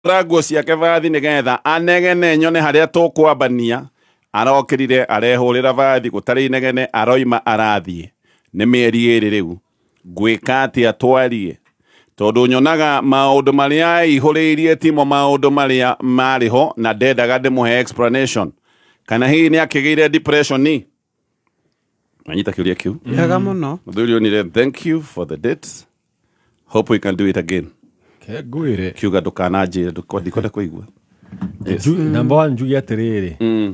Nguo ciake vathi nĩgetha anegene nyone harĩa tũkwambania. Arokĩrire arehũrĩra vathi gũtarĩ inegene, aroima arathiĩ. Nĩ mĩeri 2 rĩu. Ngwĩka atĩa twarie? Tondũ nyonaga maũndũ marĩa aihũrĩirie timo maũndũ marĩa marĩ ho na ndendaga ndĩmũhe explanation. Kana hihi nĩ akĩgĩire depression? Manyita kĩũria kĩu. Wega mũno. Mũthuri onire, thank you for the date. Hope we can do it again. Ke ngwĩre. Kiuga ndũkananjĩre, ndikwenda kũigua. Yes. Number one, njuge atĩrĩrĩ,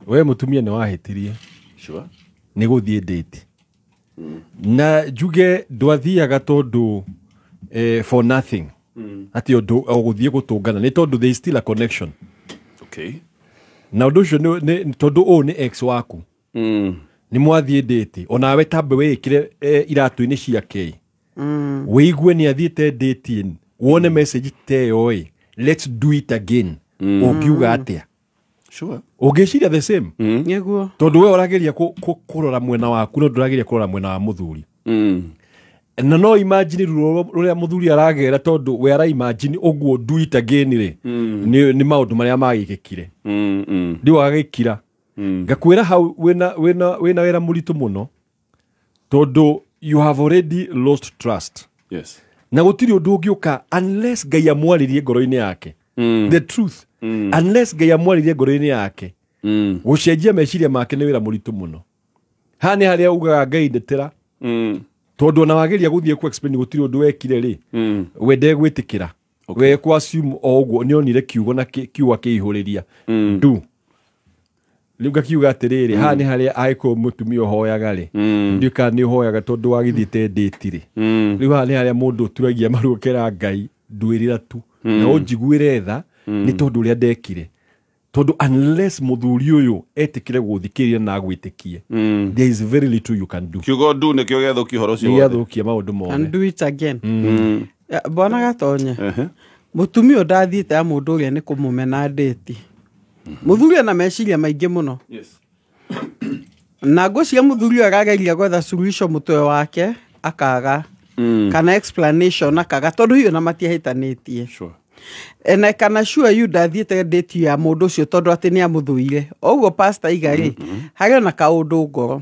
we mũtumia nĩ wahĩtirie nĩ gũthiĩ date, na njuge ndwathiaga tondũ for nothing, atĩ ũndũ o gũthiĩ gũtũngana, nĩ tondũ there is still a connection. Na ũndũ ũcio nĩ tondũ ũũ nĩ ex waku, nĩ mwathiĩ date, onawe tambe wĩĩkĩre iratũ-inĩ ciake, wĩigue nĩ athiĩte date, wone message ta ĩyo ĩ, "Let's do it again," ũngiuga atĩa? Ũngĩciria the same? Nĩguo. Tondũ we ũrageria kũrora mwena waku, no ndũrageria kũrora mwena wa mũthuri. Na no imagine ruo rũrĩa mũthuri aragera, tondũ we ara imagine ũguo "do it again" rĩ, nĩ maũndũ marĩa magĩkĩkire. Rĩu agagĩkira. Ngakwĩra hau wĩna wĩra mũritũ mũno, tondũ you have already lost trust. Na gũtirĩ ũndũ ũngĩũka unless Ngai amwarĩrie ngoro-inĩ yake the truth. Unless Ngai amwarĩrie ngoro-inĩ yake, gũcenjia meciria make nĩ wĩra mũritũ mũno. Haha nĩ harĩa ugaga, "Ngai, ndetera," tondũ ona wageria gũthiĩ ku explain gũtirĩ ũndũ wekire rĩ, we ndegwĩtĩkĩra. We kũ assume o ũguo nĩ onire kiugo na kiugo akĩihũrĩria ndu. Rĩu ngakiuga atĩrĩrĩ, haha nĩ harĩa angĩkorwo mũtumia ũhoyaga rĩ, ndiũĩ kana nĩ ũhoyaga, tondũ wagĩthiĩte ndĩti rĩ, rĩu haha nĩ harĩa mũndũ ũturagia maru ũkera Ngai, "Nduĩrĩra tu na ũnjiguĩre tha nĩ tondũ ũrĩa ndekire," tondũ unless mũthuri ũyũ etĩkĩre gũthikĩrĩria na agwĩtĩkie, there is very little you can do. Kiugo "ndu" nĩkĩo gĩathũkia ũhoro ũcio Nĩ wothe. gĩathũkia maũndũ mothe. And do it again. Ya, bwana Gatonye, mũtumia ũyũ ndathiĩte ya mũndũ ũrĩa nĩ kũmũmena ndĩti. Mũthuri ena meciria maingĩ mũno. Na ngwĩciria mũthuri ũyũ arageria gwetha suluhisho mũtwe wake akaga, kana explanation akaga, tondũ hiyo na matiahĩtanĩtie. Ena kana sure you ndathiĩte date ya mũndũ ũcio tondũ atĩ nĩ amũthũire ũguo. Pastor iga rĩ, harĩ ona kaũndũ ngoro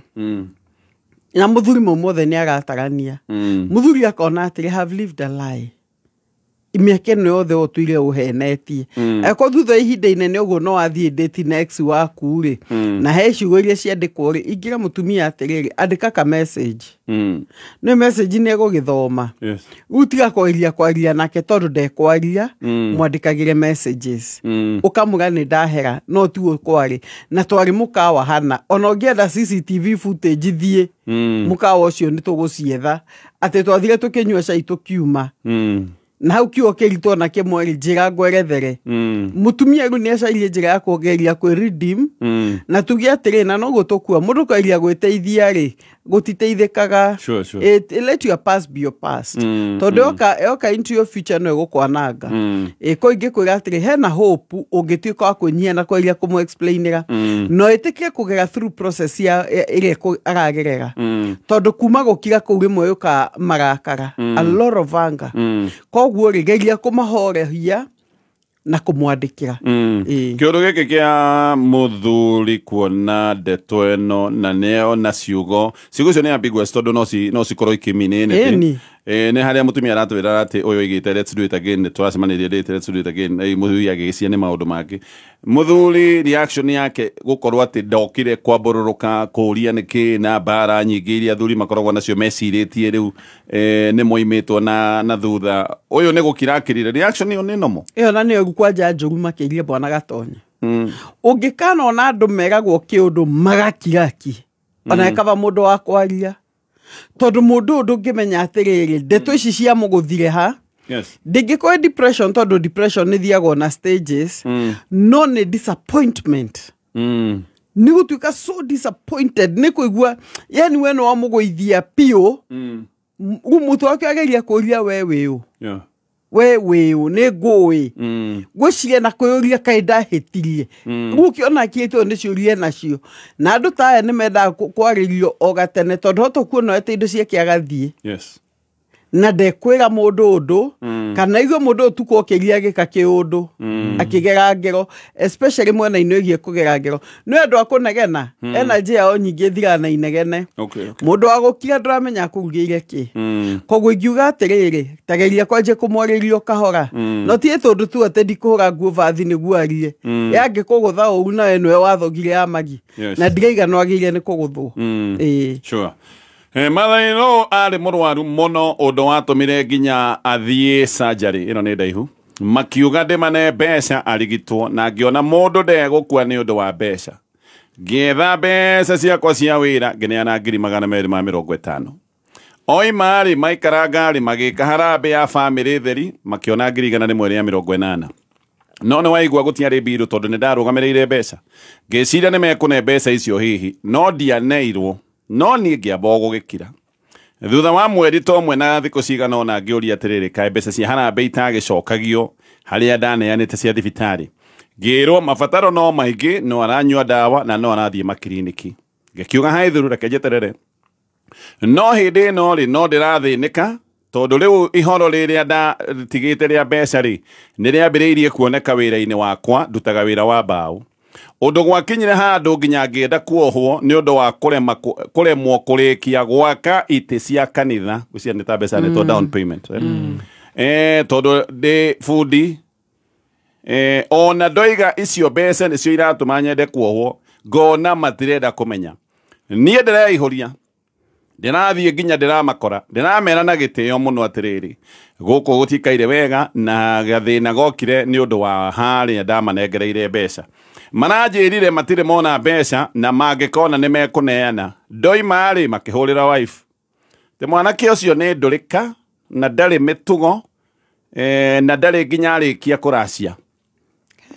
na mũthuri mau mothe nĩ aratarania. Mũthuri akona atĩrĩ, have lived a lie mĩaka ĩno yothe ũtũire ũhenetie. Angĩkorwo thutha wa ihinda inene ũguo no wathiĩ date na ex waku rĩ, na he ciugo iria ciandĩkwo rĩ, ingĩra mũtumia atĩrĩrĩ, andĩka ka message. Nĩ message nĩ egũgĩthoma. Rĩu tiga kwaria kwaria nake, tondũ ndekwaria. Mwandĩkagĩre messages, ũkamwĩra nĩ ndahera, no tiguo kwarĩ na twarĩ mũkawa hana. Ona ũngĩenda CCTV footage, thiĩ mũkawa ũcio, nĩ tũgũcietha atĩ twathire tũkĩnyua cai, tũkiuma na hau kiugo kĩritũ ona kĩmwe rĩ, njĩra ngwerethere. Mũtumia rĩu nĩ acairie njĩra ya kũgeria kwĩ redeem. Na tuge atĩrĩ, na noguo tũkua mũndũ kwaria gwĩteithia rĩ, gũtiteithĩkaga. Let your past be your past, tondũ yoka into your future no ĩgũkwananga. Ĩ ko ingĩkwĩra atĩrĩ, hena hope ũngĩtuĩka wa kwĩnyihia na kwaria kũmũ explainĩra, no ĩtĩkĩre kũgera through process ya ĩrĩa aragerera, tondũ kuma gũkira kũu rĩmwe yũkaga marakara, a lot of anger. Koguo rĩ, geria kũmahorehia na kũmwandĩkĩra. Ĩĩ. Kĩũndũ gĩkĩ kĩa mũthuri kuona ndeto ĩno na nĩona ciugo, ciugo icio nĩ ambiguous, tondũ no cikorwo ikĩmean anything. Ĩni. Nĩ harĩa mũtumia aratwĩra atĩ ũyũ oigĩte, "Let's do it again, tũracemanirie date, let's do it again." Mũthuri agĩgĩcia nĩ maũndũ mangĩ. Mũthuri reaction yake gũkorwo atĩ ndokire kwambũrũrũka kũũria nĩkĩ, na mbara nyingĩ iria athuri makoragwo nacio mecirĩtie rĩu nĩ moimĩtwo na thutha ũyũ nĩ gũkira akirire. Reaction ĩyo nĩ nomo. Ĩyo na nĩyo kwanja njũru makĩria, bwana Gatonya. Ũngĩkanona andũ meragwo kĩũndũ magakiraki, ona kaba mũndũ wa kwaria, tondũ mũndũ ũyũ ndũngĩmenya atĩrĩrĩ, ndeto ici cia mũgũthire ha. Ndĩngĩkorwo depression, tondũ depression nĩ thiagwo na stages, no nĩ disappointment. Nĩ gũtuĩka so disappointed nĩ kũigua yani we nĩ wamũgũithia biũ. Rĩu mũtwe wake ageria kũria, "We wĩũ? We wĩũ? Nĩ ngũĩ." Ngwĩciria na kwĩyũria, kaĩ ndahĩtirie? Rĩu ũkĩona akĩtwo nĩ ciũria nacio, na andũ ta aya nĩ mendaga kwarĩrio o gatene, tondũ hota kuona ete indo ciake agathiĩ. Na ndekwĩra mũndũ ũndũ kana igue mũndũ ũtukũ okĩria agĩka kĩũndũ akĩgera ngero, especially mwena-inĩ wĩgiĩ kũgera ngero. Nĩ andũ a kũnegena, energy yao nyingĩ ĩthiraga na inegene. Mũndũ wa gũkira ndũramenya akũrugĩire kĩ. Koguo ingiuga atĩrĩrĩ, tageria kwanjia kũmwarĩria o kahora. No ti tondũ tu atĩ ndikũhũra nguo bathi nĩguo arie. Yangĩkũgũtha ũru nawe nĩwe wathogire ya magi. Na ndiraiga no agĩrĩire nĩ kũgũthwo. Sure. Mother-in-law arĩ mũrwaru mũno ũndũ watũmire nginya athiĩ surgery ĩno nĩ ndaihu. Makiuga ndĩmane mbeca arigitwo na ngĩona mũndũ ndegũkua nĩ ũndũ wa mbeca. Ngĩetha mbeca ciakwa cia wĩra ngĩneana 250. Oima rĩ maikara ngari magĩka harambĩ ya bamĩrĩ theri makĩona 180. No nĩ waigua gũtiarĩ mbirũ tondũ nĩ ndarũgamĩrĩire mbeca. Ngĩciria nĩ mekũne mbeca icio hihi no ndianeirwo. No niĩ ngĩamba o gũgĩkira. Thutha wa mweri ta ũmwe na thikũ cigana ũna ngĩũria atĩrĩrĩ, kaĩ mbeca cia harambĩ itagĩcokagio harĩa ndaneanĩte cia thibitarĩ. Ngĩrwo mabataro no maingĩ, no aranyua ndawa na no arathiĩ makiriniki. Ngĩkiuga hai thuru reke njeterere. No hĩndĩ ĩno rĩ no ndĩrathĩnĩka tondũ rĩu ihoro rĩrĩa ndatigĩte rĩa mbeca rĩ nĩ rĩambĩrĩirie kuoneka wĩra-inĩ wakwa, ndutaga wĩra wa mbaũ. Ũndũ gwakinyire handũ nginya ngĩenda kuohwo nĩ ũndũ wa kũremwo kũrĩkia gwaka itĩ cia kanitha. Gũcia nĩ ta mbeca nĩ down payment. Tondũ ndĩ bundi, ona ndoiga icio mbeca nĩcio iratũma nyende kuohwo, ngona matirenda kũmenya. Niĩ ndĩreihũria, ndĩrathiĩ nginya ndĩramakora, ndĩramera na gĩtĩo mũno atĩrĩrĩ, gũkũ gũtikaire wega na gathĩna gokire nĩ ũndũ wa harĩa ndamanengereire mbeca. Maranjĩrire matirĩ mona mbeca na mangĩkona nĩ mekũneana. Ndoima rĩ makĩhũrĩra wife. Te mwanake ũcio nĩ ndũrĩka na ndarĩ mĩtugo, na ndarĩ nginya arĩkia kũracia.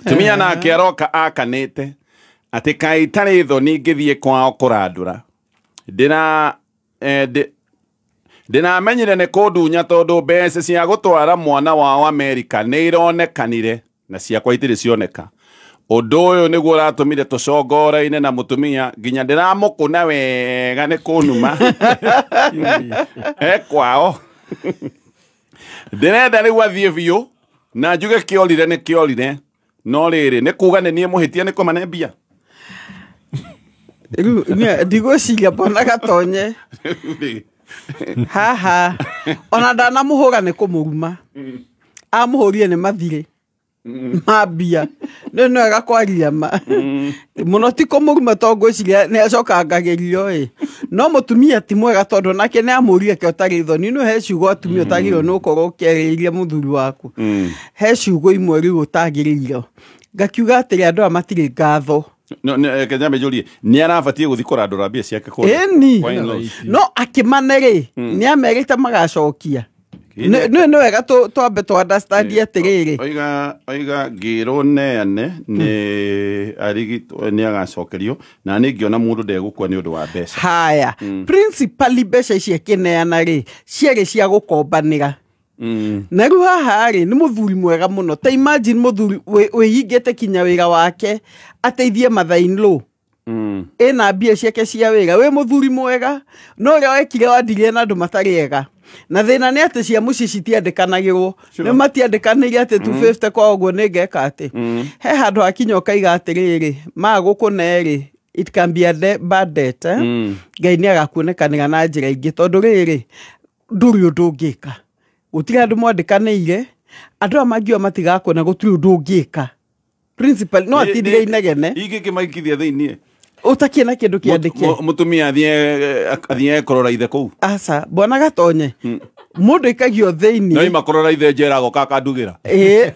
Tumia nake aroka akanĩte atĩ kaĩ itarĩ thoni ngĩthiĩ kwao kũrandũra. Ndĩramenyire nĩ kũndunya tondũ mbeca cia gũtwara mwana wao Amerika nĩ ironekanire na ciakwa itirĩ cioneka. Ũndũ ũyũ nĩguo ũratũmire tũcongoraine na mũtumia nginya ndĩramũkũna wega nĩ kũnuma. Kwao. Ndĩrenda rĩu athiĩ biũ na njuge kĩorire nĩ kĩorire, no rĩrĩ nĩ kuga nĩ niĩ mũhĩtia nĩ kũmane mbia. Rĩu ndigwĩciria mbona gatonye haha ona ndanamũhũra nĩ kũmũruma. Amũhũrire nĩ mathirĩ mambia. Nĩ no agakwaria ma mũno ti kũmũruma tondũ ngwĩciria nĩ acoka ngagĩrio ĩ. No mũtumia ti mwega tondũ nake nĩ amũrire ke ũtarĩ thoni. No he ciugo atumia ũtagĩrĩirwo nĩ gũkorwo ũkĩarĩria mũthuri waku. He ciugo imwe rĩu ũtagĩrĩirwo. Ngakiuga atĩrĩ andũ aya matirĩ ngatho. No Kenya mejũrie nĩ arabatiĩ gũthiĩ kũrandũra mbia ciake kũndũ. Ĩni. No akĩmane rĩ nĩ amerite magacokia. Nĩ wega twambe tũ understand atĩrĩrĩ. Oiga ngĩrwo neane nĩ arigitwo nĩ agacokerio na nĩ ngĩona mũndũ ndegũkua nĩ ũndũ wa mbeca. Haya, principally mbeca ici akĩneana rĩ ciarĩ cia gũkombanĩra. Na rĩu haha rĩ nĩ mũthuri mwega mũno. Ta imagine mũthuri wĩhingĩte kinya wĩra wake ateithie mother-in-law. Ĩna mbia ciake cia wĩra, wĩ mũthuri mwega no ũrĩa wekire wandirie na andũ matarĩ ega. Na thĩna nĩ atĩ cia mũciĩ citiandĩkanagĩrwo. Nĩ matiandĩkanĩire atĩ 250 kwa ũguo nĩ ngeka atĩ. He handũ hakinya ũkaiga atĩrĩrĩ, ma gũkũne rĩ, it can be a bad debt. Ngai nĩ agakuonekanĩra na njĩra ingĩ tondũ rĩrĩ ndũrĩ ũndũ ũngĩka. Gũtirĩ andũ mwandĩkanĩire, andũ aya mangiuga matigakuona gũtirĩ ũndũ ũngĩka. Principal no atindire inegene. Ingĩkĩmaikithia thĩiniĩ. Ũtakĩrĩ na kĩndũ kĩandĩke. Mũtumia athiĩ kũrora ithe kũu. Aca, mbona gatonye. Mũndũ aikagio thĩiniĩ. No ima kũrora ithe njera agoka akandugĩra. Ĩĩ.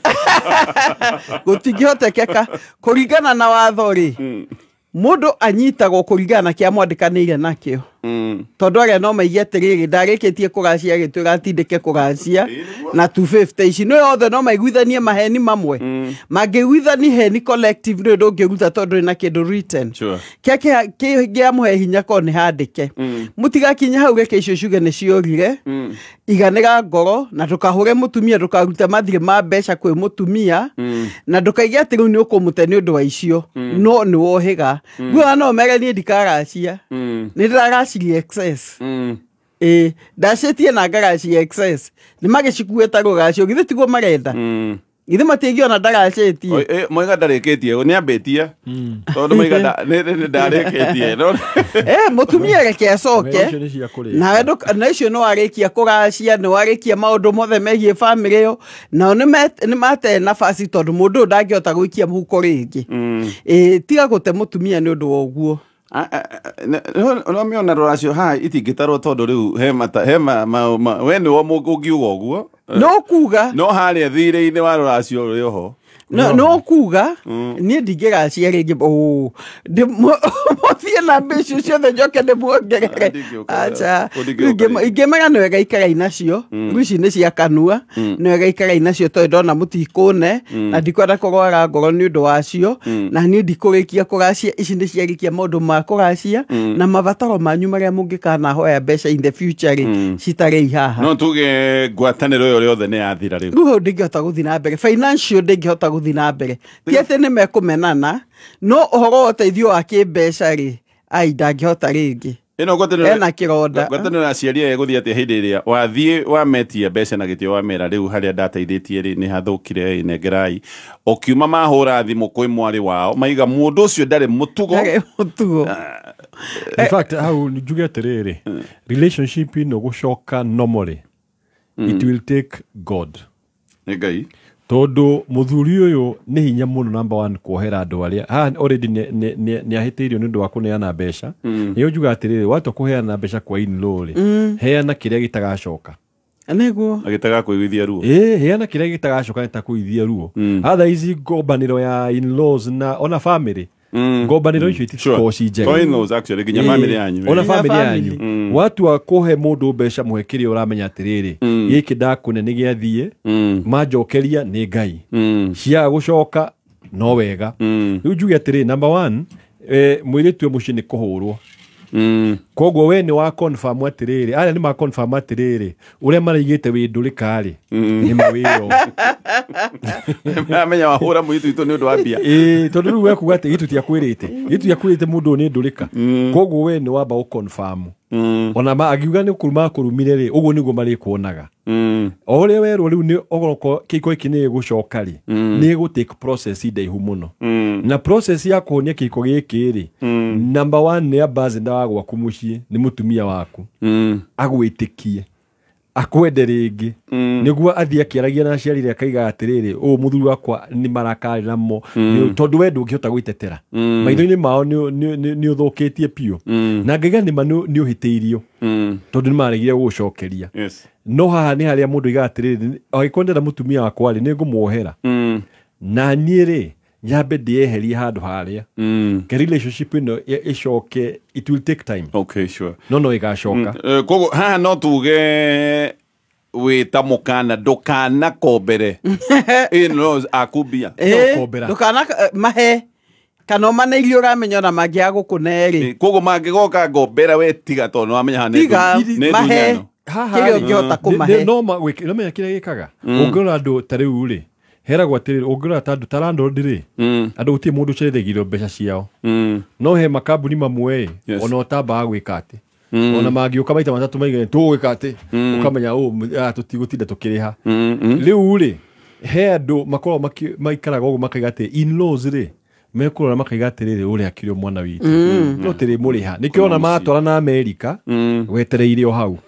Gũtingĩhotekeka kũringana na watho rĩ. Mũndũ anyitagwo kũringana na kĩrĩa mwandĩkanĩire nakĩo. Tondũ arĩa no maige atĩrĩrĩ ndarĩkĩtie kũracia agĩtwĩra atindĩke kũracia na 250 ici nĩ othe no maiguithanie maheni mamwe. Mangĩiguithani heni collective nĩ ndũngĩruta tondũ ĩna kĩndũ written. Kĩa kĩngĩamũhe hinya korwo nĩ handĩke. Mũtigakinye hau reke icio ciuge nĩ ciorire. Iganĩra ngoro na ndũkahũre mũtumia, ndũkarute mathirĩ ma mbeca kwĩ mũtumia na ndũkaige atĩ rĩu nĩ ũkũmũte nĩ ũndũ wa icio. No nĩ wohĩga. Guo no mere niĩ ndikaracia. Nĩ ndĩraracirie excess. Ndacĩtie na ngaracia excess nĩ magĩcikuĩte rũracio githĩ tiguo marenda githĩ matingĩona ndaracĩtie Moiga ndarĩkĩtie nĩ ambĩtie tondũ moiga ndarĩkĩtie mũtumia reke acoke nawe na icio nĩ warĩkia kũracia nĩ warĩkia maũndũ mothe megiĩ bamĩrĩ ĩyo nao nĩ mate nafasi tondũ mũndũ ũyũ ndangĩhota gũikia mũhuko rĩngĩ tiga gũte mũtumia nĩ ũndũ wa ũguo no mĩona rũracio haha itingĩtarwo tondũ rĩu hema we nĩwe ũngiuga ũguo no kuga no harĩa thirĩ-inĩ wa rũracio rũrĩ oho no kuga niĩ ndingĩracia rĩngĩ mũthiĩ na mbeca ciothe njoke ndĩmuongerere acha ingĩmera nĩ wega ikarai nacio rĩu ici nĩ cia kanua nĩ wega ikarai nacio tondũ ndona mũtikũne na ndikwenda kũrwara ngoro nĩ ũndũ wacio na niĩ ndikũrĩkia kũracia ici nĩ ciarĩkia maũndũ ma kũracia na mabataro manyu marĩa mũngĩkanahoya mbeca in the future rĩ citarĩ haha no tuge ngwatanĩro ĩyo yothe nĩ yathira rĩu rĩu hau ndingĩhota gũthiĩ na mbere financial ndingĩhota gũthiĩ na mbere ti atĩ nĩ mekũmenana no ũhoro wa ũteithio wa kĩmbeca rĩ ai ndangĩhota rĩngĩ ĩno ngwatanĩro ena kĩronda ngwatanĩro ya aciari aya ĩgũthiĩ atĩa hĩndĩ ĩrĩa wathiĩ wametia mbeca na gĩtĩo wamera rĩu harĩa ndateithĩtie rĩ nĩ hathũkire nengerai ũkiuma mahũra thimũ kwĩ mwarĩ wao maiga mũndũ ũcio ndarĩ mũtugo ndarĩ mũtugo in fact hau njuge atĩrĩrĩ relationship ĩno gũcoka normally it will take God nĩ Ngai tondu muthuri uyu ni hinya muno number 1 kuohera andu aria haha already ni ahitiirio ni undu wa kuneana mbeca ni njuga atiriri watua kuheana mbeca kwa in-law ri heana kiria gitagacoka niguo agitaga kuiguithia ruo heana kiria gitagacoka nitakuithia ruo otherwise ngombaniro ya in-laws na ona family ngombaniro icio itikoragwo ci njega to in-laws actually nginya family yanyu ona family yanyu watua kuhe mundu mbeca muhe kiria uramenya atiriri giki ndakune ni giathie manjokeria ni Ngai cia gucoka no wega riu njuge atiriri number 1 mwiritu mucii ni kuhurwo koguo we ni wa confirm atiriri aria ni ma confirm atiriri uria maraigite wi ndurika ri ni mawiro amenya wahura muitu itu ni undu wa mbia tondu riu wekuga ati gitu tia kwirite mundu ni ndurika koguo we ni wamba u confirm ona ma agiuga ni kuruma kurumire ri uguo niguo marikuonaga o uria werwo riu ni ogoroko kiko iki ni gucoka ri ni gu take process ndaihu muno na process ya kuhonia kiko giki ri number 1 ni ambassador wa gwaku mucii ni mutumia waku agwitikie akwende ringi niguo athie akiaragia na aciari rĩa akaiga atiriri ũũ mũthuri wakwa nĩ marakarĩ namo tondũ we ndũngĩhota gwĩtetera maitho-inĩ mao nĩ ũthũkĩtie piũ na ngaiga nĩma nĩ ũhĩtĩirio tondũ nĩ maregire gũgũcokeria no haha nĩ harĩa mũndũ aigaga atĩrĩrĩ angĩkorwo ndĩrenda mũtumia wakwa rĩ nĩ ngũmuohera na niĩ rĩ nyambe ndĩeherie handũ harĩa ke relationship ĩno ĩcoke it will take time. Okay, sure. No ĩgacoka koguo haha no tuge wĩta mũkana ndũkanakombere in-laws akumbia ndũkana mahe kana ũmane irio ũramenya ona mangĩaga gũkũne rĩ koguo mangĩgoka ngombera we tiga tondũ nĩwamenya haha tiga mahe kĩrĩa ũngĩhota kũmahe no menya kĩrĩa gĩkaga ũngĩrora andũ ta rĩu rĩ heragwo atiriri ũngĩrora ta andũ ta landlord rĩ andũ gũtirĩ mũndũ ũcerithagĩrio mbeca ciao no he makambuni mamwe ona ũtambaga gwĩka atĩ ona mangĩũka maita matatũ maigana tũgwĩka atĩ ũkamenya ũũ tũtigũtinda tũkĩrĩha rĩu rĩ he andũ makoragwo maikaraga ũguo makaiga atĩ in-laws rĩ mekũrora makaiga atĩrĩrĩ ũrĩa akĩrĩ mwana witũ no tĩrĩ mũrĩha nĩkĩo ona matwara na Amerika wetereire o hau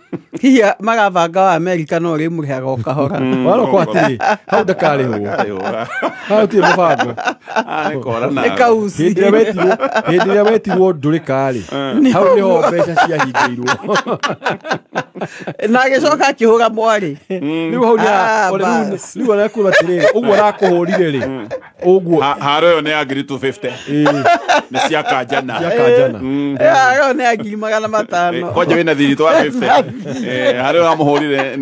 hihi magabanga wa Amerika no rĩ mũrĩhaga o kahora warokwo atĩrĩ hau ndakarĩhwo hau tirĩ mũbango nĩ kauci hĩndĩ ĩrĩa wetirwo ndũrĩka rĩ hau nĩho mbeca ciahingĩirwo na agĩcoka akĩhũra mwarĩ rĩu hau rĩu arakũra atĩrĩrĩ ũguo arakũhũrire rĩ ũguo haro ĩyo nĩ ya 250 nĩ cia kanjana haro nĩ ya 500 kwanja wĩna thiri twa 50 harĩa ũramũhũrire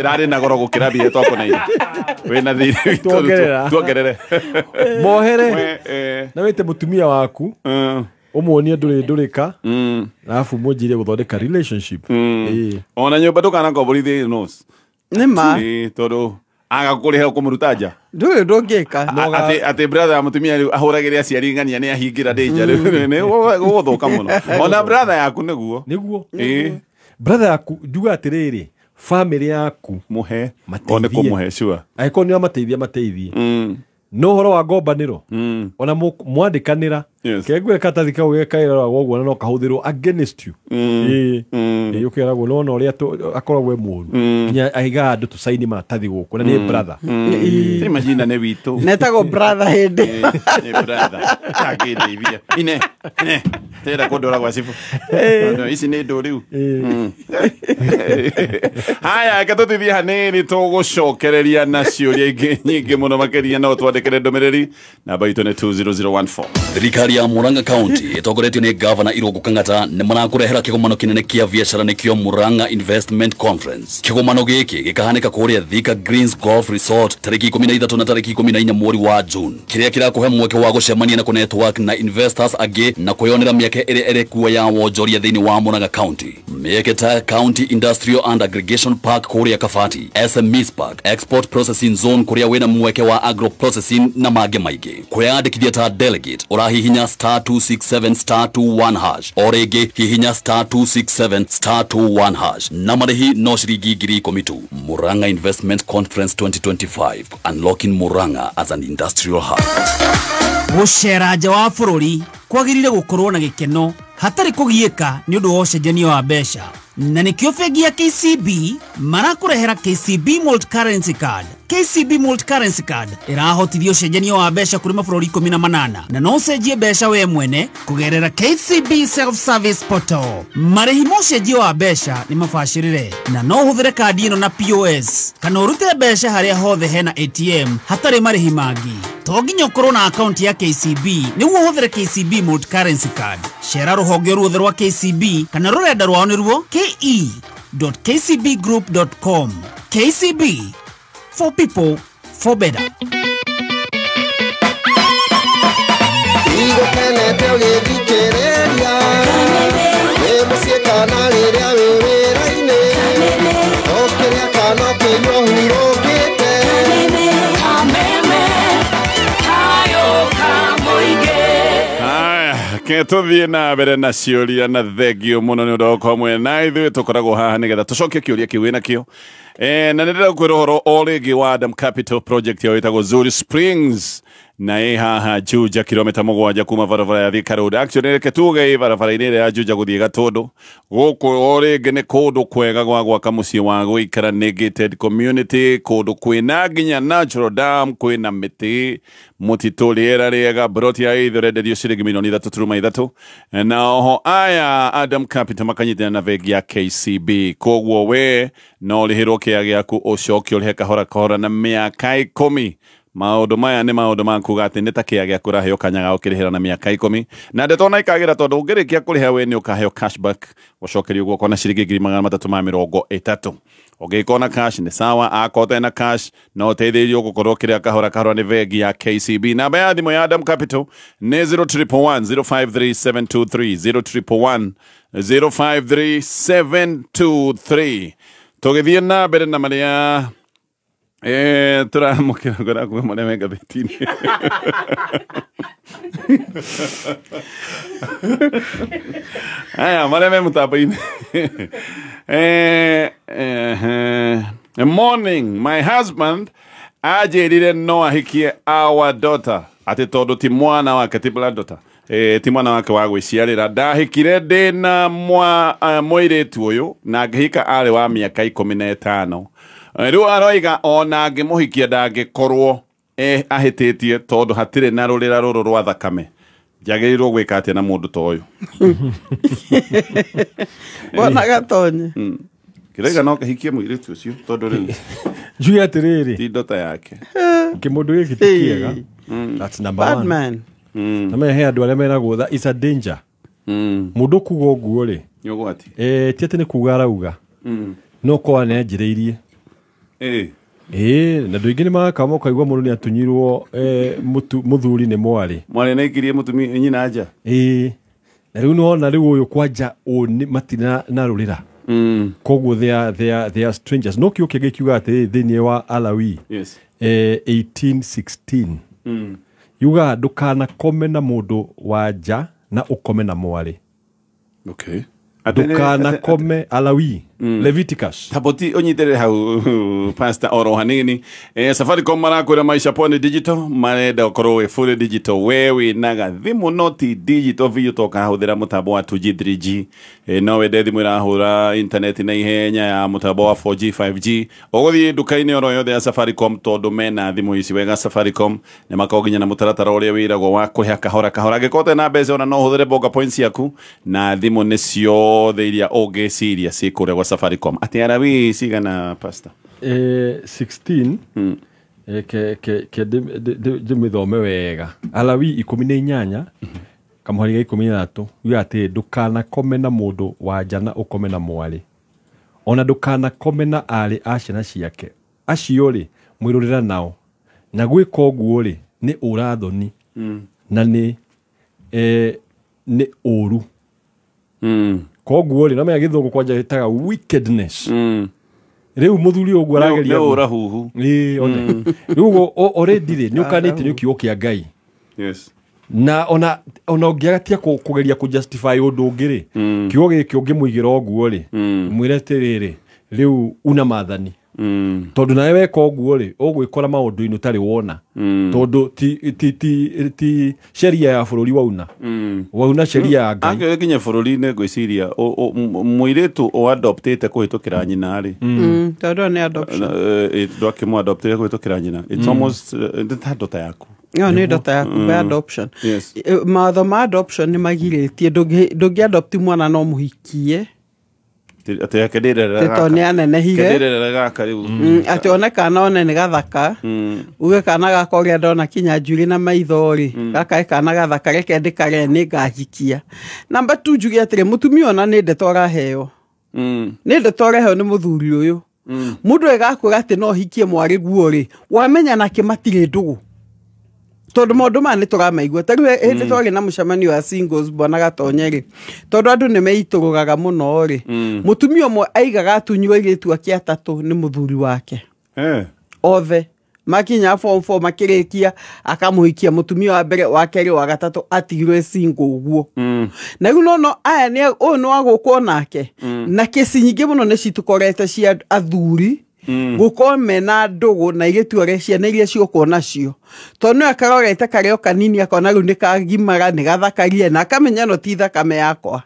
ĩrarĩ na goro gũkĩra mbia twakũneire wĩna thiri tuongerere mohere na wĩte mũtumia waku ũmuonie ndũrĩ ndũrĩka arabu mũnjire gũthondeka relationship ona nyũmba ndũkanakomborithie in-laws nĩ ma tondũ aga kũrĩha ũkũmũruta nja ndũrĩ ũndũ ũngĩka atĩ brother ya mũtumia rĩu ahũragĩre aciari ng'ania nĩ ahingĩra ndĩ nja rĩu nĩ gũgũthũka mũno ona brother yaku nĩguo nĩguo Brother yaku njuga atĩrĩrĩ, family yaku muhe one kumuhe sure. Angĩkorwo nĩ amateithia mateithie. No horo wa ngombanĩro ona mwandikanĩra kengwe katathi kau gekairwo ũguo na no kahũthĩrwo against you. Ĩĩ ũkeragwo no na ũrĩa akoragwo e mũru nginya aiga andũ tũcaini maratathi gũkũ na nĩ brother. Imagine nĩ witũ netagwo brother hĩndĩ nĩ brother akĩndeithia ine ine tera kũndora gwa cibu no ici nĩ ndũ rĩu. Haya reke tũtithie hanini tũgũcokereria na ciũria ingĩ nyingĩ mũno makĩria no twandĩkĩre ndũmĩrĩri namba itũ nĩ 20014. Thirikari ya Murang'a County ĩtongoretio nĩ Gavana Irũngũ Kang'ata nĩ marakũrehera kĩgomano kĩnene kĩa biacara nĩkĩo Murang'a Investment Conference. Kĩgomano gĩkĩ gĩkahanĩka kũrĩa Thika Greens Golf Resort tarĩki 13 na tarĩki 14 mweri wa June, kĩrĩa kĩrakũhe mweke wa gũcemania na kũnetwork na investors angĩ na kwĩyonera mĩeke ĩrĩa ĩrĩ kuo ya wonjoria thĩinĩ wa Murang'a County. Mĩeke ta County Industrial and Aggregation Park kũrĩa Kabati, SMEs Park, Export Processing Zone kũrĩa wĩna mweke wa agro processing na mangĩ maingĩ. Kwĩyandĩkithia ta delegate ũrahihinya *267 *21# o rĩngĩ hihinya *267 *21# na marĩhi no ciringi 10,000 tu. Murang'a Investment Conference 2025, unlocking Murang'a as an industrial hub. Gũcera nja wa bũrũri kwagĩrĩire gũkorwo na gĩkeno hatarĩ kũgiĩka nĩ ũndũ wa ũcenjania wa mbeca, na nĩkĩo bengi ya KCB marakũrehera KCB Multi Currency Card. KCB Multi Currency Card ĩrahotithia ũcenjania wa mbeca kũrĩ mabũrũri 18 na no ũcenjie mbeca we mwene kũgerera KCB Self Service Portal. Marĩhi ma ũcenjia wa mbeca nĩ mabacĩrĩre na no ũhũthĩre kandi ĩno na POS kana ũrute mbeca harĩa hothe hena ATM hatarĩ marĩhi mangĩ. To nginya ũkorwo na akaunti ya KCB nĩguo ũhũthĩre KCB Multi Currency Card. Cera rũhonge ruothe rwa KCB kana rũrenda rwao nĩruo ke.kcbgroup.com. KCB, for people, for better. Igũkenete ũgĩthikĩrĩria wĩ mũciĩ kana rĩrĩa wĩ wĩra-inĩ ũkĩrĩa kana ũkĩnyua ũhurũkĩte. Ke tũthiĩ na mbere na ciũria na thengio mũno nĩ ũndũ wa gũkorwo mwĩ na ithuĩ tũkoragwo haha nĩgetha tũcokie kĩũria kĩu wĩnakĩo. Na nĩ ndĩrenda gũkwĩra ũhoro o rĩngĩ wa Adam Capital Project yao ĩtagwo Zuri Springs na ĩ haha Juja kilomita 7 kuma barabara ya Thika Road. Actually reke tuge ĩ barabara-inĩ ĩrĩa ya Juja gũthiĩ Gatũndũ. Gũkũ o rĩngĩ nĩ kũndũ kwega gwa gwaka mũciĩ wa gũikara, nĩ gated community, kũndũ kwĩna nginya natural dam, kwĩna mĩtĩ, mũtitũ, rĩera rĩega. Broti ya ithe ũrenderio ciringi milioni 3.3. Na oho aya Adam Capital makanyitana na bengi ya KCB, koguo we no ũrĩhĩrwo kĩaya gĩaku ũcoke ũrĩhe kahora kahora na mĩaka 10. Maũndũ maya nĩ maũndũ ma kuga atĩ nĩ ta kĩaya gĩaku ũraheo kanya ga gũkĩrĩhĩra na mĩaka 10 na ndeto ona ikagĩra tondũ ũngĩrĩkia kũrĩha we nĩ ũkaheo cashback ũcokerio guoko na ciringi 330. Ũngĩkorwo na cash nĩ sawa, akorwo ũtarĩ na cash no ũteithĩrĩrio gũkorwo ũkĩrĩha kahora kahora nĩ bengi ya KCB. Namba ya thimũ ya Adam Capital nĩ 0111 053 723, 0111 053 723. Tũgĩthiĩ na mbere na marĩa tũramũkĩra ngora kuga marĩa me ngathĩti-inĩ. Aya marĩa me mũtambo-inĩ. Morning, my husband anjĩrire no ahikie our daughter atĩ tondũ ti mwana wake, ti blood daughter, ti mwana wake wa gwĩciarĩra. Ndahikire ndĩna mũirĩtu ũyũ na ngĩhika arĩ wa mĩaka 15. Rĩu aroiga ona angĩmũhikia ndangĩkorwo ahĩtĩtie tondũ hatirĩ na rũrĩra rũrũ rwa thakame. Njagĩrĩirwo gwĩka atĩa na mũndũ ta ũyũ? Bona Gatonye. Kĩraiga no kĩhikie mũirĩtu ũcio tondũ rĩu njuge atĩrĩrĩ ti ndota yake. Kĩmũndũ gĩkĩ ti kĩega. That's number Bad one. man. Na me he andũ arĩa meragwo that is a danger. Mũndũ kuga ũguo rĩ nĩ ũgwati. Ti atĩ nĩ kuga arauga no korwo nĩ anjĩrĩirie. Na andũ aingĩ nĩ magakama ũkaigua mũndũ nĩ atunyirwo mũthuri nĩ mwarĩ. Mwarĩ nĩaikirie mũtumia nyina nja. Na rĩu nĩwona rĩu ũyũ kwanja matirĩ na rũrĩra. Koguo they are strangers. No kĩo kĩngĩ kiuga atĩ thĩinĩ wa Alawi yes. 1816 yuga ndũkanakome na mũndũ wa nja na ũkome na mwarĩ. Okay. Ndũkanakome Alawi Leviticus Taboti ũnyitĩrĩre hau pastor oro hanini. Safaricom marakwĩra maisha pone digital, marenda ũkorwo wĩ fully digital. We wĩnaga thimũ no ti digital biũ tokahũthĩra mũtambo wa 2G 3G. No wende thimũ ĩrahũra internet na ihenya ya mũtambo wa 4G 5G. Ũgũthiĩ nduka-inĩ oro yothe ya Safaricom tondũ mena thimũ ici wega. Safaricom nĩ makoragwo nginya na mũtaratara ũrĩa wĩragwo wa kũrĩha kahora kahora. Angĩkorwo ũtarĩ na mbeca ona no ũhũthĩre Bonga points ciaku na thimũ nĩ ciothe iria ũngĩciria ciĩ kũrĩa gwa Safaricom. Atĩ Alawi cigana pastor? 16 ke ndĩmĩthome wega. Alawi 18 kamũhari ga 13 yuga atĩ ndũkanakome na mũndũ wa nja na ũkome na mwarĩ, ona ndũkanakome na aarĩ a ciana ciake, acio rĩ mwĩrũrĩra nao, na gwĩka ũguo rĩ nĩ ũrathoni na nĩ ũũru. Koguo rĩ no menya gĩthũngũ kwanja gĩtaga wickedness. Rĩu mũthuri ũguo arageria nĩ ũrahuhu. Ĩĩ one rĩu ũguo already rĩ nĩ ũkanĩte nĩ kiugo kĩa Ngai. Yes. Na ona ũngĩagatia kũgeria kũ justify ũndũ ũngĩ rĩ, kiugo gĩkĩ ũngĩmũigĩra ũguo rĩ, mwĩre atĩrĩrĩ rĩu una maathani. Tondũ nawe weka ũguo rĩ ũgwĩkora maũndũ-inĩ ũtarĩ wona, tondũ ti sheria ya bũrũri wauna, wauna sheria ya Ngai. Angĩoya nginya bũrũri-inĩ ngwĩciria mũirĩtu ũadoptĩte kũhĩtũkĩra nyina rĩ, tondũ nĩ adoption, ndwakĩmũadoptĩre kũhĩtũkĩra nyina, it's almost ta ndota yaku. Ĩyo nĩ ndota yaku by adoption. Yes. Mawatho ma adoption nĩ magirĩtie ndũngĩadopti mwana no mũhikie tondũ nĩ anenehire atĩ one kana one nĩ gathaka, uge kana gaka ũrĩa ndona kinya njuĩrĩ na maitho rĩ, gaka ĩ kana gathaka reke ndĩkaree nĩ ngahikia. Namba 2 njuge atĩrĩ, mũtumia ona nĩ ndeto ũraheo, nĩ ndeto ũraheo nĩ mũthuri ũyũ. Mũndũ ĩgakwĩra atĩ no hikie mwarĩ guo rĩ, wamenya nake matirĩ ndũgũ, tondũ maũndũ maya nĩ tũramaigua. Ta rĩu hĩndĩ twarĩ na mũcemanio wa singles bwana Gatonye rĩ, tondũ andũ nĩ meitũrũraga mũno rĩ, mũtumia ũmwe aigaga atunywo airĩtu ake atatũ nĩ mũthuri wake othe makinya form 4 makĩrĩkia akamũhikia mũtumia wa mbere, wa kerĩ, wa gatatũ, atigirwe single ũguo. Na rĩu no aya nĩ ũyũ nĩ wa gũkwo nake, na kesi nyingĩ mũno nĩ citũkorete cia athuri gũkorwo mena ndũgũ na airĩtu arĩa ciana iria ciokwo nacio, tondũ nĩwe akarorete karĩa o kanini akona rĩu nĩ kagimara nĩ gathakarie na akamenya no ti thakame yakwa,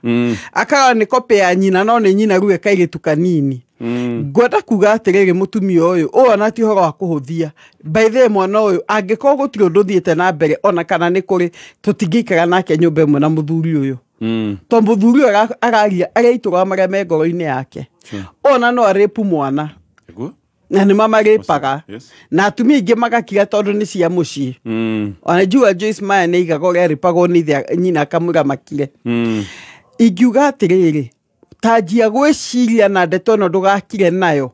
akarora nĩ kopĩ ya nyina no nĩ nyina rĩu kairĩtu kanini. Ngwenda kuga atĩrĩrĩ, mũtumia ũyũ ona ti ũhoro wa kũhũthia. By the way, mwana ũyũ angĩkorwo gũtirĩ ũndũ ũthiĩte na mbere ona kana nĩ kũrĩ, tũtingĩikara nake nyũmba ĩmwe na mũthuri ũyũ, tondũ mũthuri ũyũ araria areitũrũra marĩa me ngoro-inĩ yake. Ona no arĩpu mwana na nĩ mamarĩpaga, na atumia aingĩ magakira tondũ nĩ cia mũciĩ. Ona njua Joyce Maya nĩ aigaga ũrĩa arĩpagwo nĩ ithe nyina akamwĩra makire. Ingiuga atĩrĩrĩ, tanjia gwĩciria na ndeto ĩno ndũgakire nayo,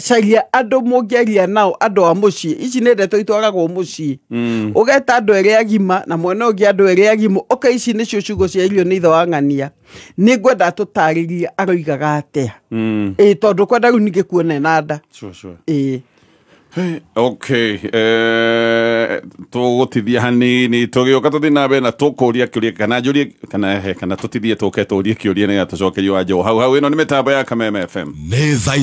caria andũ mũngĩaria nao, andũ a mũciĩ. Ici nĩ ndeto itwaragwo mũciĩ, ũgeta andũ erĩ agima na mwena ũngĩ andũ erĩ agima, oka ici nĩcio ciugo cia irio nĩ ithe wa ng'ania, nĩ ngwenda tũtarĩrie aroigaga atĩa. Ĩĩ tondũ kwenda rĩu ningĩ kuona ena nda. Ĩĩ. Okay, tũgũtithia hanini tũgĩũka tũthiĩ na mbere na tũkũria kĩũria kana njũrie kana tũtithie tũke tũrie kĩũria nĩgetha tũcokerio wanja hau hau. Ĩno nĩ mĩtambo ya Kameme FM. Nĩ thaa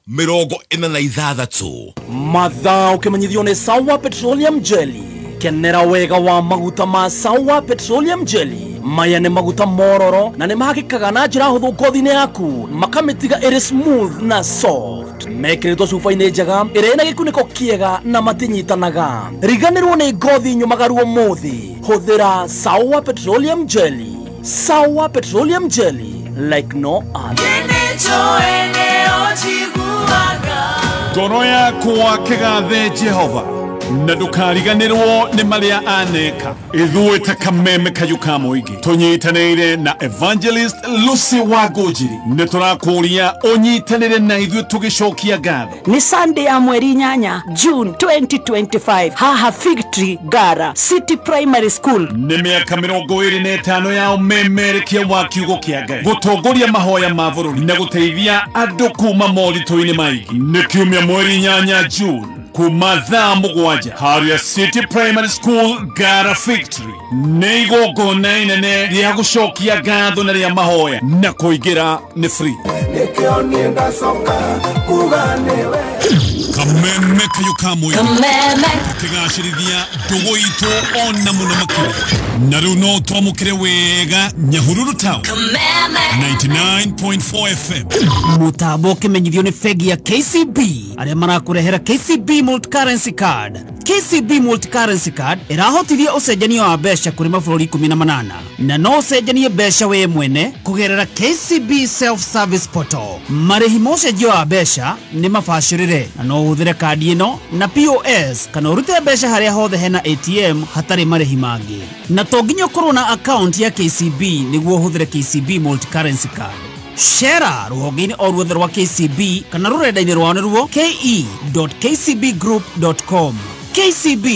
3:46 mathaa ũkĩmenyithio nĩ Sawa Petroleum Jelly. Kenera wega wa maguta ma Sawa Petroleum Jelly. Maya nĩ maguta mororo na nĩ mahakĩkaga na njĩra hũthũ ngothi-inĩ yaku, makamĩtiga ĩrĩ smooth na soft. Mekĩrĩtwo cuba-inĩ njega ĩrĩa ĩna gĩkunĩko kĩega na matinyitanaga. Riganĩrwo nĩ ngothi nyũmagaru ũmũthĩ. Hũthĩra Sawa Petroleum Jelly. Sawa Petroleum Jelly, like no other. Ngoro yakwa kĩgathe Jehova na ndũkariganĩrwo nĩ marĩa aneka. Ithuĩ ta Kameme Kayũ ka Mũingĩ tũnyitanĩire na Evangelist Lucy Wangũnjiri nĩ tũrakũria ũnyitanĩre na ithuĩ tũgĩcokia ngatho. Nĩ Sunday ya mweri 8 June 2025 haha Fig Tree Gara City Primary School. Nĩ mĩaka 25 ya ũmemerekia wa kiugo kĩa Ngai, gũtongoria mahoya ma bũrũri na gũteithia andũ kuma moritũ-inĩ maingĩ. Nĩ kiumia mweri 8 June Kuma thaa 7 harĩa City Primary School Ngara Victory. Nĩ igongona inene rĩa gũcokia ngatho na rĩa mahoya na kũingĩra nĩ free. Kameme kayo kamwe kĩgacĩrithia ndũgũ itũ ona mũno makĩria. Na rĩu no twamũkĩre wega Nyahururu Town 99.4 FM. Mũtambo ũkĩmenyithio nĩ bengi ya KCB arĩa marakũrehera KCB Multi-Currency Card. KCB Multi-Currency Card ĩrahotithia ũcenjania wa mbeca kũrĩ mabũrũri 18 na no ũcenjanie mbeca we mwene kũgerera KCB Self-Service Portal. Marĩhi ma ũcenjia wa mbeca nĩ mabacĩrĩre na no ũhũthĩre kandi ĩno na POS kana ũrute mbeca harĩa hothe hena ATM hatarĩ marĩhi mangĩ. Na to nginya ũkorwo na account ya KCB nĩguo ũhũthĩre KCB Multi-Currency Card. Shera rũhonge-inĩ o ruothe rwa KCB kana rũrenda-inĩ rwao nĩruo ke.kcbgroup.com. KCB,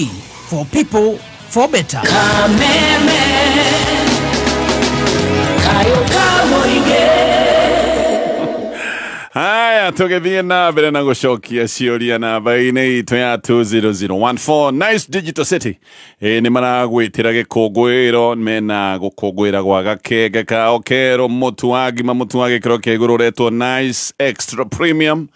for people, for better. Kameme kayo kamoige. Haya, tũgĩthiĩ na mbere na gũcokia ciũria namba-inĩ itũ ya 20014. Nice Digital City nĩ maragwĩtĩra gĩkũngũĩro, mena gũkũngũĩra gwa gakenge kao kerũ, mũtu wa ngima, mũtu wa gĩkĩro kĩa igũrũ ũretwo Nice Extra Premium.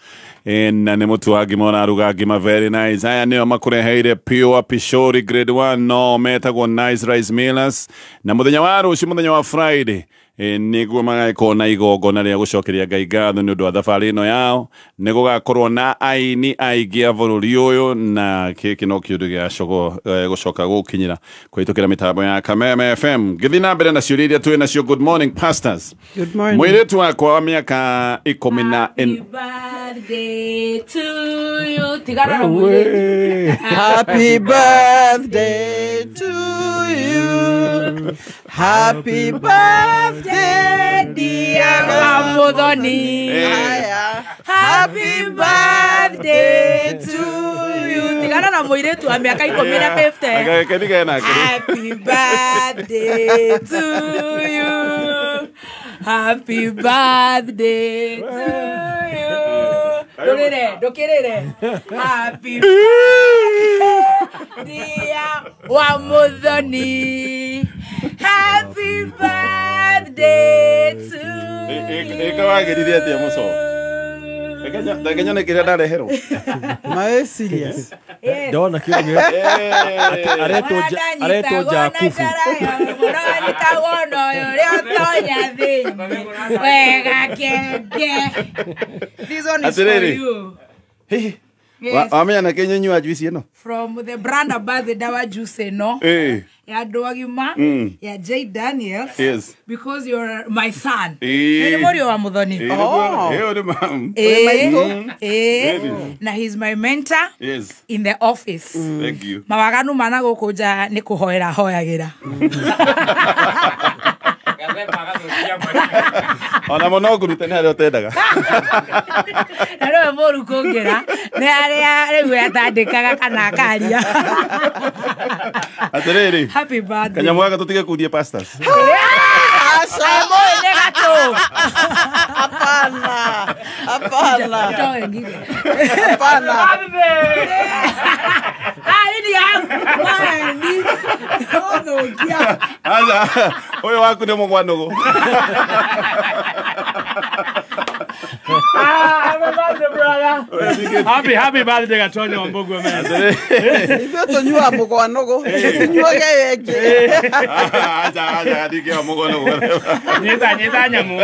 Na nĩ mũtu wa ngima ũraruga ngima very nice. Aya nĩo makũreheire Pure Pishori Grade 1, no metagwo Nice Rice Millers. Na mũthenya wa rũciũ, mũthenya wa Friday, nĩguo magagĩkorwo na igongona rĩa gũcokeria Ngai ngatho nĩ ũndũ wa thabarĩ ĩno yao. Nĩ gũgakorwo na aini aingĩ a bũrũri ũyũ, na gĩkĩ no kĩũndũ gĩa gũcoka gũkinyĩra kũhĩtũkĩra mĩtambo ya Kameme FM. Ngĩthiĩ na mbere na ciũria iria twĩ nacio. Good morning pastors. Good morning. Mũirĩtu wakwa wa mĩaka 14. Happy birthday to you. Tigana na mũirĩtu. Happy birthday to you. Happy birthday dear Muthoni. Happy birthday to you. Tigana na mũirĩtu wa mĩaka 15. Happy birthday to you. Happy birthday to you. Ndũrĩre, ndũkĩrĩre. Happy birthday dear wa Muthoni. Happy birthday to you. Ĩka wagĩrire atĩa mũco? Ndakenya kĩrĩa ndareherwo. My serious. Ndona kĩo aretwo Jakubu. This one is for you. Yes. Wamenya na Kenya nyua juice ĩno? From the brand ambassador wa juice ĩno. Ya andũ agima, ya J Daniels. Yes. Because you're my son. Nĩ mũriũ wa Muthoni. Na he's my mentor. Yes. In the office. Thank you. Mawaganu mana gũkũ nja nĩ kũhoera hoyagĩra. Ona mũno ngũrute nĩ harĩa ũtendaga. Na nĩwe mũru kũngĩra nĩ harĩa rĩu atandĩkaga kana akaria. Atĩrĩrĩ. Happy birthday. Kanyamũ gaka tũtige kundie pastors. Aca. Mũĩ nĩ gatũ. Hapana. Hapana. Hapana. Aca, ũyũ waku nĩ mũgwanũgũ. Happy birthday, brother. Happy birthday, Gatonya Wambugu, man. Ithuĩ tũnyuaga mũgwanũgũ, tũnyuage ĩyo ĩngĩ. Aca, aca, ndingĩoya mũgwanũgũ. Nyita nyamũ.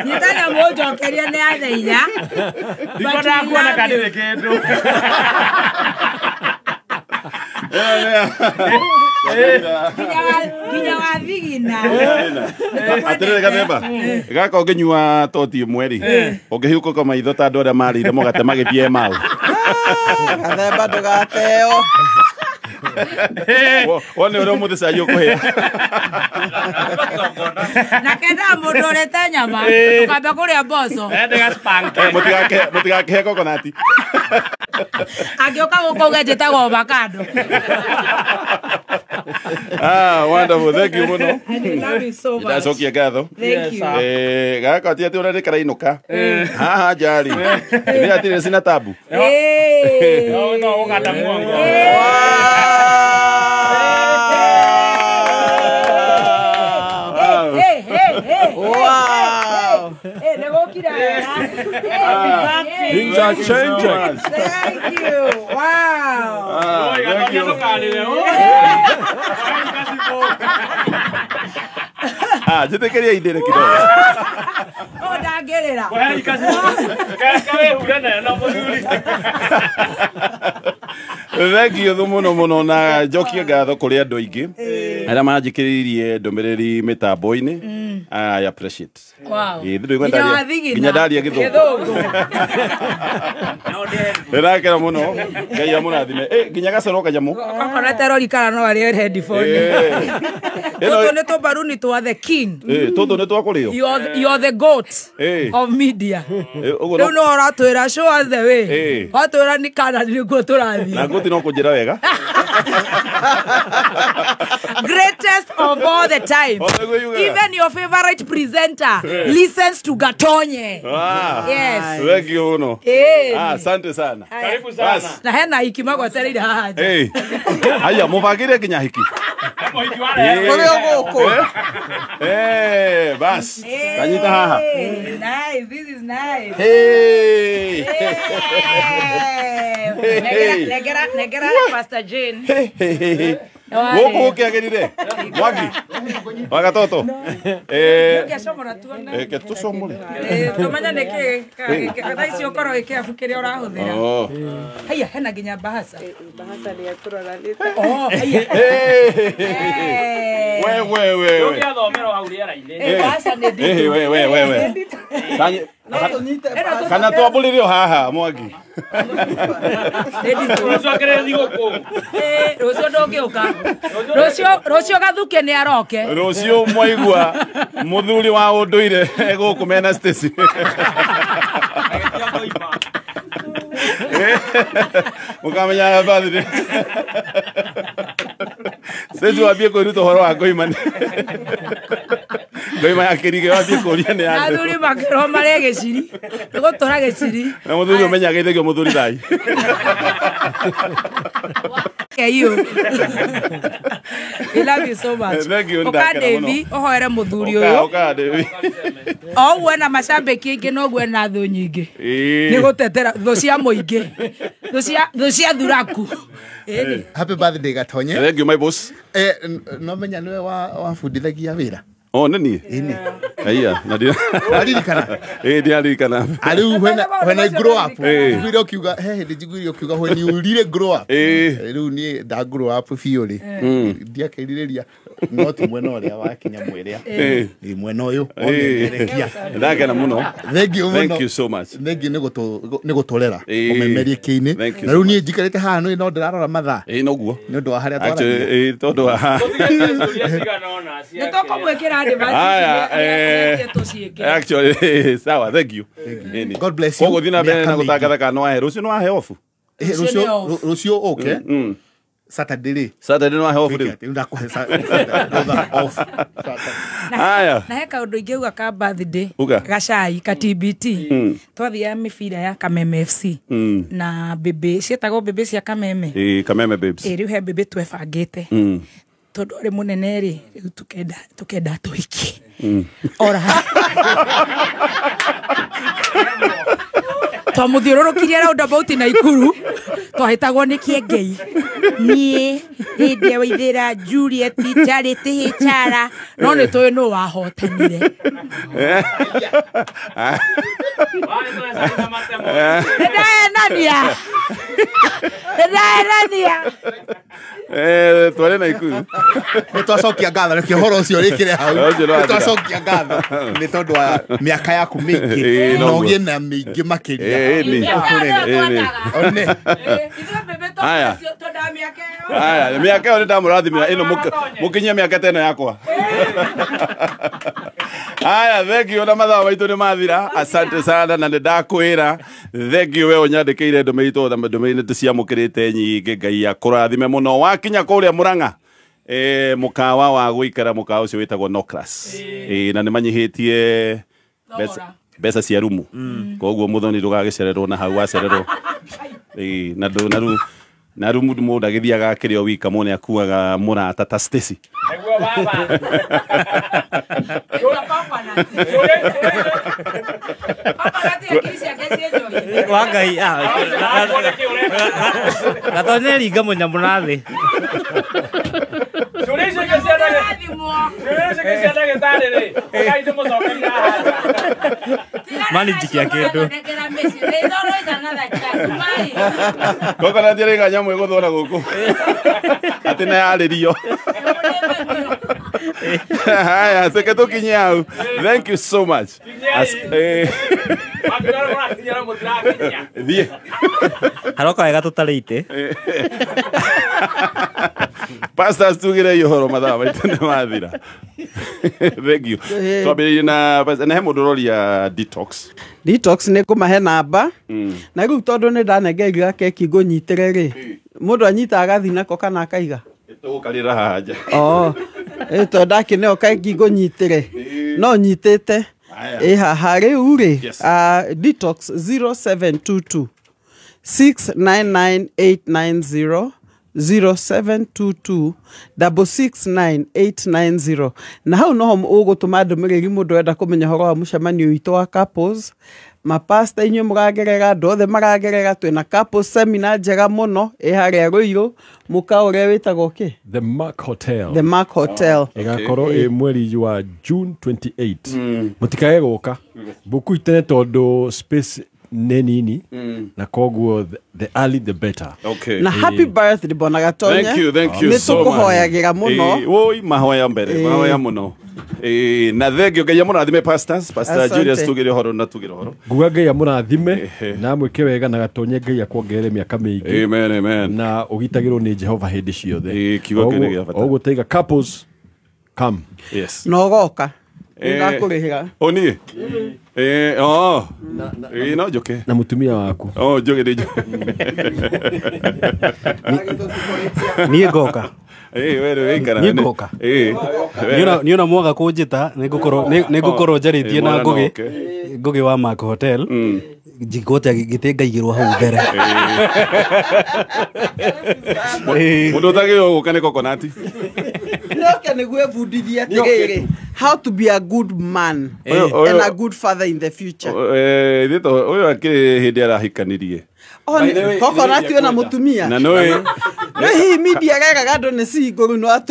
Nyita nyamũ njokerie nĩ ya thaa inya. Ndikwendaga kuona kana ndĩrĩ kĩndũ. Nginya wa thigina. Atĩrĩrĩ Gathemba, gaka ũngĩnyua toti ĩmwe rĩ, ũngĩhiũka maitho ta andũ arĩa marĩire mũgate magĩthiĩ Emau. Gathemba ndũgateo. Wone ũrĩa ũmũthĩ cai ũkũhĩa. Na ketha mũndũ ũrĩte nyama, ũkamba kũrĩa mboco. Mũtigakĩhe coconut. Angĩũka gũkũ uge njĩtagwo avocado. Ah, wonderful. Thank you muno. I love you so much. Ndacokia ngatho. Thank you. Gaka ti ati ũrĩa karainũka. Haha njari. Ithĩ atirĩ cina tabu. Eh. No ũgata muongo. Hey, hey, hey. Wow. Hey, nĩgũkira wega. Things are changing. Thank you. Wow. Thank you. Ah, njĩtĩkĩria indĩre kidogo. Oh, ndangĩrĩra. Thank you muno muno na njokie ngatho kũrĩ andũ aingĩ arĩa manjĩkĩrĩirie ndũmĩrĩri mĩtambo-inĩ. I appreciate. Wow. Nginya ndaria gĩthũngũ. Ndĩrakena mũno. Ngai amũrathime. Nginya gacoro kanyamũ. Okorwo terori kana no arĩe headphone. Tũtũ nĩ tũmbaruni twa the king. Tũtũ nĩ twakũrĩo. You are the goat of media. Rĩu no ũratwĩra show us the way. Watwĩra nĩ kana nĩguo tũrathiĩ. Na ngũti no kũnjĩra wega. Greatest of all the time. Even your favorite presenter listens to Gatonye. Yes. Thank you muno. Asante sana. Karibu sana. Na hena hiki magwetereire haha. Haya mubangire nginya hiki. Bas. Kanyita haha. Nice, this is nice. Hey. Negera negera Pastor Jane. Gũkũ gũkĩagĩrire Mwangi wagatoto reke tũcomore tũmenye nĩkĩ thaa ici ũkorwo wĩ kĩabu kĩrĩa ũrahũthĩra. Haiya hena nginya bahasa. Bahasa nĩ ekũrora nĩ. Oh, haiya. We we we. Ndũngĩathomerwo hau rĩera-inĩ. Bahasa nĩ nditũ. We we we we. Kana twambũrĩre o haha Mwangi. Rũciũ akĩrĩ thigũkũ. Rũciũ ndũngĩũka. Rũciũ Gathuke nĩ aroke. Rũciũ mwaigua mũthuri wa ũndũire gũkũ mena Stacy. Mũkamenya birthday. Stacy wambie kwĩruta ũhoro wa ngoima. Ngoima ya kĩrige wambie kũria nĩ andũ. Athuri makĩrwo marĩe gĩciri. Nĩ gũtũra gĩciri. Na mũthuri ũmenya geithagio mũthuri thai. You. We love you so much. Thank you. Oka Devi, ohoere muthuri uyu. Oka Devi. O uguo ena macambĩki aingĩ noguo ena thũ nyingĩ. Nĩ gũtetera thũ cia mũingĩ. Thũ cia thuraku. Happy birthday Gatonye. Thank you my boss. No menya niwe wabundithagia wĩra. Oh, nĩ niĩ? Ĩni. Aya, na ndiririkana. Ndiririkana. Rĩu when I grow up, njiguire ũkiuga, he hĩndĩ njiguire ũkiuga when you really grow up. Rĩu niĩ nda grow up biũ rĩ. Ndiakĩrirĩria no ti mwena ũrĩa wa kinya mwĩrĩa. Nĩ mwena ũyũ ũmemerekia. Ndakena mũno. Thank you mũno. Thank you so much. Thank you nĩ gũtũrera ũmemerie-inĩ. Na rĩu niĩ njikarĩte haha no ndĩrarora mathaa. Noguo. Nĩ ũndũ wa harĩa twaragia. Tondũ wa Nĩ tũkũmwĩkĩra Actually, sawa, thank you. God bless you. Koguo thiĩ na mbere na gũtangatha kana no wahe rũciũ no wahe off. Rũciũ ũke. Saturday rĩ. Saturday no wahe off rĩu. Ndakũhe off. Haya. Na he kaũndũ ingĩuga ka birthday. Gacai ka TBT. Twathiaga mĩbira ya Kameme FC. Na bebe ciĩtagwo bebe cia Kameme. Kameme babes. Rĩu he bebe twebangĩte. Tondũ arĩ mũnene rĩ, rĩu tukenda tũhikie. Ora. Twamũthiũrũrũkirie roundabout Naikuru, twahĩtagwo nĩ Kĩengei. Niĩ hĩndĩ ya Waithĩra Juliet Charity Hichara, no nĩ tũĩ nũ wahotanire. Nĩndahenania. Nĩndahenania. Tware Naikuru. Nĩ twacokia ngatho nĩkĩo ũhoro ũcio ũrĩkĩre hau. Nĩ twacokia ngatho nĩ tondũ wa mĩaka yaku mĩingĩ na ũgĩe na mĩingĩ makĩria. Haya. Haya, mĩaka ĩyo nĩ ndamũrathimĩra ĩno mũkinyie mĩaka ta ĩno yakwa. Haya, thank you na mathaa maitũ nĩ mathira. Asante sana na nĩ ndakwĩra. Thank you we ũnyandĩkĩire ndũmĩrĩri tondũ ndũmĩrĩri nĩ tũciamũkĩrĩte nyingĩ. Ngai akũrathime mũno. Wakinya kũrĩa Murang'a Mukawa wa guikara mukawa ucio witagwo Nocras. Na nĩ manyihitie mbeca cia rumu. Koguo muthoni ndũgagĩcererwo na hau wacererwo. Na ndũ na rumu mũndũ agĩthiaga akĩrĩ o wika mũndũ akuaga mũrata ta Stacy. Nĩguo baba. Wa Ngai gatonye ringa mũnyamũ na thĩ. Manage kia kĩndũ. Coconut ĩrĩ nyamũ ĩgũthũra gũkũ. Atĩ na yarĩrio. Haya, seke tukinye hau. Thank you so much. Thiĩ. Haroka wega tũtarĩte. Pastors tugire ũhoro mathaa maitũ nĩ mathira. Thank you. Twambĩrĩirie na na he mũndũ ũroria detox. Detox nĩ ngũmahe namba. Na rĩu tondũ nĩ ndanengeria keki ngũnyitĩre rĩ. Mũndũ anyitaga agathiĩ nako kana akaiga. Tũgũkarĩra haha nja. Oh. Tondũ ndakĩneo keki ngũnyitĩre. No nyitĩte. Haha rĩu rĩ. Detox 0722 699890 0722 669 890 na hau noho ũgũtũma ndũmĩrĩri mũndũ wenda kũmenya ũhoro wa mũcemanio witũ wa couples mapasta inyuĩ mũragerera andũ othe maragerera twĩna couples seminar njega mũno ĩ harĩa Rũirũ mũkawa ũrĩa wĩtagwo kĩ? The Mark Hotel. The Mark Hotel. Ĩgakorwo ĩ mweri wa June 28. Mũtikae gũka mbuku itene tondũ space nĩ nini na koguo the early the better. Okay. Na happy birthday Bwana Gatonye. Thank you so much. Nĩtũkũhoyagĩra mũno. Woi mahoya mbere, mahoya mũno. Na thank you Ngai amũrathime pastors, Pastor Julius tugire ũhoro na tugire ũhoro. Nguga Ngai amũrathime na amwĩke wega na Gatonye Ngai akuongerere mĩaka mĩingĩ. Amen, amen. Na ũgitagĩrwo nĩ Jehova hĩndĩ ciothe. Kiugo kĩu nĩ gĩa bata. Ũguo taiga couples come. Yes. Na ũgoka. Ndakũrĩhĩra. O niĩ? Oh. No njoke. Na mũtumia waku. Oh, njoke nĩ njoke. Niĩ ngoka. We wĩikara. Niĩ ngoka. Niĩ ona mwaga kũnjĩta nĩngũkorwo njarĩtie na Ngũgĩ wa Mark Hotel. Njigũte gĩtĩ ngaigĩrwo hau mbere. Mũndũ ũtagĩrĩirwo gũka nĩ coconut. Nĩoke nĩguo ebundithie atĩrĩrĩ how to be a good man and a good father in the future. Ũyũ akĩrĩ hĩndĩ arahikanirie. Coconut wĩna mũtumia. Na nĩũĩ. Nĩ hihi media reraga andũ nĩ single no you have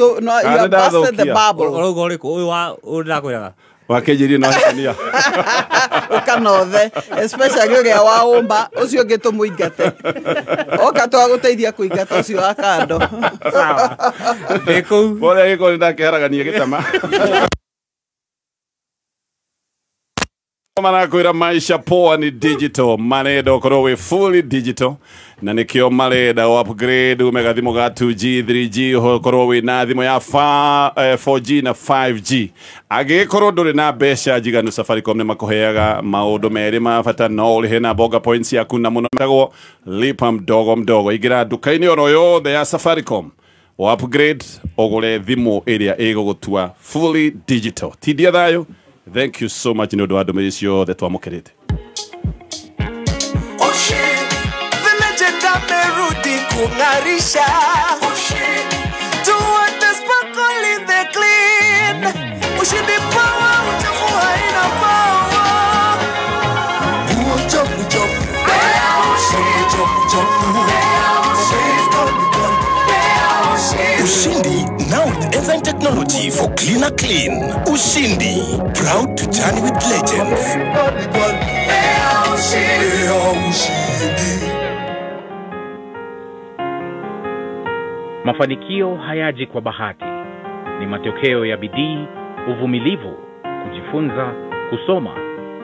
busted the bubble. Ũrauga ũrĩkũ ũyũ wa ũyũ ndĩrakwĩraga? Wakĩnjĩrie no ahikania. Ũkanothe especially ũrĩa wa ũmba ũcio ũngĩ tũmũingate. Oka twagũteithia kũingata ũcio wa kando. Sawa. Ndĩ kũu. Bora gĩkorwo nĩ ndakĩharagania gĩtama. Marakwĩra maisha poa ni digital marenda ũkorwo wĩ fully digital na nĩkĩo marenda upgrade ume gathimũ ga 2G 3G ũkorwo wĩ na thimũ ya 4G na 5G. Angĩkorwo ndũrĩ na mbeca njiganu Safaricom nĩ makũheaga maũndũ merĩ ma bata no ũrĩhe na bonga points yaku na mũno metagwo lipa mdogo mdogo. Ingĩra nduka-inĩ oro yothe ya Safaricom o upgrade ũgũre thimũ ĩrĩa ĩgũgũtua fully digital. Tindia thayũ. Thank you so much nĩ ũndũ wa ndũmĩrĩri ciothe twamũkĩrĩte. The legend amerudi kung'arisha. Tuote sparkle in the clean. Ushindi power, uchafu haina power. Uchafu, uchafu. Uchafu, uchafu. Ushindi now with enzyme technology for cleaner clean. Ushindi, proud to journey with legends. Mafanikio hayaji kwa bahati. Ni matokeo ya bidii, uvumilivu, kujifunza, kusoma,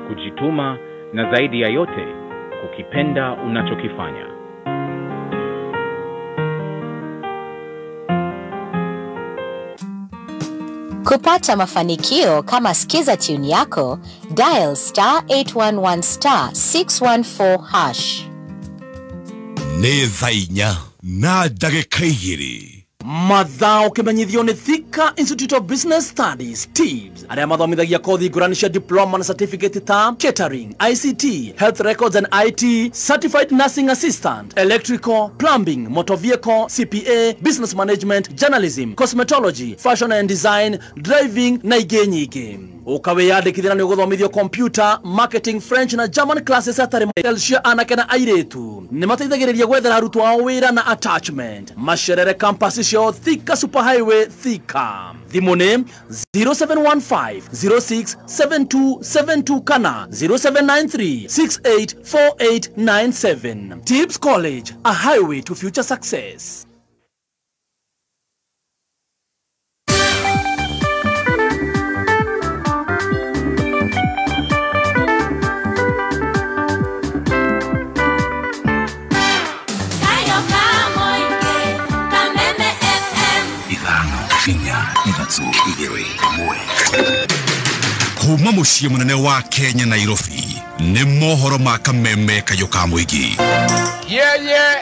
kujituma na zaidi ya yote kukipenda unachokifanya. Kupata mafanikio kama Skiza tune yako, dial star 811 star 614 hash. Nĩ thaa inya na ndagĩka igĩrĩ. Mathao kĩmenyithio nĩ Thika Institute of Business Studies TIBS arĩa mathomithagia kothi ngũrani cia diploma na certificate ta catering, ICT, health records and IT, certified nursing assistant, electrical, plumbing, motor vehicle, CPA, business management, journalism, cosmetology, fashion and design, driving na ingĩ nyingĩ. Ũkawĩyandĩkithia na nĩ ũgũthomithio computer, marketing, French na German classes hatarĩ cia anake na airĩtu. Nĩ mateithagĩrĩria gwethera arutwo ao wĩra na attachment. Macerere campus ciao Thika Superhighway, Thika. Thimũ nĩ 0715 067272 kana 0793 684897. Tips College, a highway to future success. Kuma muciĩ mũnene wa Kenya Nairobi nĩ mohoro ma kameme kayũ ka mũingĩ. Yeah, yeah.